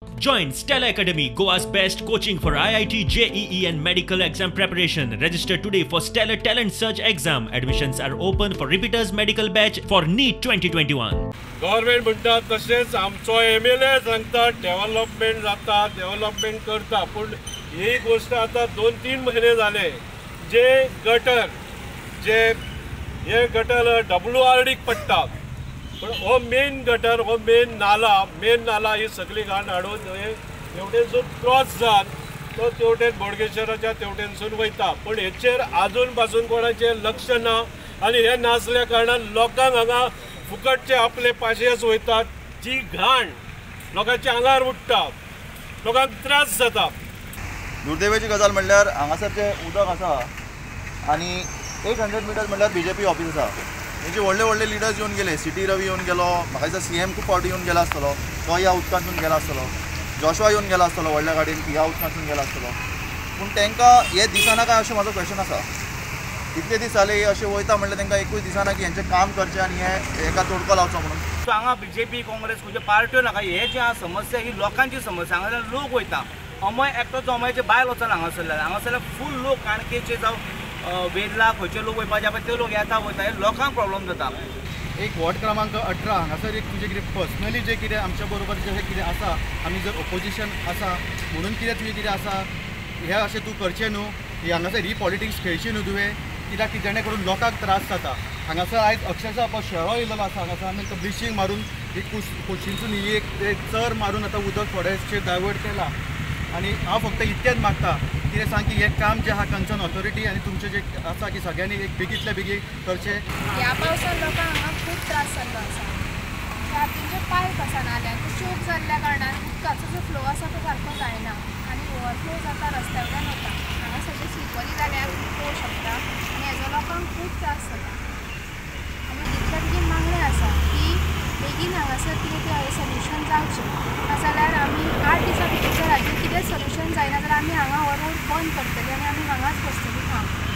Join Stella Academy, Goa's best coaching for IIT, JEE and medical exam preparation. Register today for Stellar Talent Search exam. Admissions are open for repeaters medical batch for NEET 2021. Government म्हणटा तशेंच आमचो MLA सांगता development जाता, development करता, पूण ही गोष्ट आता 2-3 महिने झाले जे गटर जे हे गटर WRDक पडटा, पण हो मेन गटर हो मेन नाला, मेन नाला ही सगळी घाण हाडून तेवटेनसून क्रॉस जावन तो तेवटेन बोडगेश्वराच्या तेवटेनसून वयता, पण हेचेर आजून पासून कोणाचें लक्ष ना आनी हे नासल्या कारणान लोकांक हांगा फुकटचे आपले पाशेच वयतात, जी घाण लोकांच्या आंगार उडटा, लोकांक त्रास जाता. दुर्दैवाची गजाल म्हणल्यार हांगासर जें उदक आसा आनी 800 मिटर्स म्हणल्यार बीजेपी ऑफिस आसा. तेंचे व्हडले व्हडले लिडर्स येवन गेले, सिटी रवी येवन गेलो, म्हाका दिसता सीएम खूब फावटी येवन गेला आसतलो, तो ह्या उदकांतसून गेला आसतलो, जोशवा येवन गेला आसतलो व्हडल्या गाडयेन ह्या उदकांतसून गेला आसतलो, पूण तांकां हे दिसना काय अशें म्हाजो क्वेश्चन आसा. इतले दीस जाले हे अशें वयता म्हणल्यार तांकां एकूय दिसना की हेंचें काम करचें आनी हे हेका तोडको लावचो म्हणून. सो हांगा बीजेपी काँग्रेस खंयच्यो पार्ट्यो नाका, हे जे आहा समस्या ही लोकांची समस्या. हांगासर लोक वयता, अमय एकटोच अमयाचे बायल वचना, हांगासरल्यान हांगासरल्यान फूल लोक काणकेचे जावं वेर्ला खंयचे लोक वयपाचे पळय ते लोक येता वयता, हे लोकांक प्रॉब्लम जाता. एक वॉर्ड क्रमांक 18 हांगासर एक तुजें कितें पर्सनली जें कितें आमच्या बरोबर जें कितें आसा, आमी जर ओपोजिशन आसा म्हणून कितें तुजें कितें आसा हें अशें तूं करचें न्हू, ही हांगासर ही पॉलिटिक्स खेळची न्हू तुवें, कित्याक की जेणे करून लोकांक त्रास जाता. हांगासर आयज अक्षरशः पळय शेळो येयलेलो आसा, हांगासर आमी ब्लिचींग मारून ही कोशीनसून ही एक चर मारून आतां उदक थोडेशें डायवर्ट केलां. आनी हांव फक्त इतकेंच मागता कितें सांग की हें काम जें आहा कन्सर्न ऑथॉरिटी आनी तुमचें जें आसा की सगळ्यांनी एक बेगींतल्या बेगीन करचें. ह्या पावसान लोकांक हांगा खूब त्रास जाल्लो आसा. रातींचे पायप आसा नाल्यान ते चोक जाल्ल्या कारणान उदकाचो जो फ्लो आसा तो सारको जायना आनी ओवरफ्लो जाता, रस्त्या वयल्यान वता. हांगा सगळें स्लिपरी जाल्यार पळोवंक शकता आनी हेजो लोकांक खूब त्रास जाता. आनी इतल्या बेगीन मागणें आसा की बेगीन हांगासर कितें तें सोल्युशन जावचें, नाजाल्यार आमी 8 दिसां भितर जर हाजेर कितें सोल्युशन जायना जाल्यार आमी हांगा हो रोड बंद करतली आनी आमी हांगाच बसतली.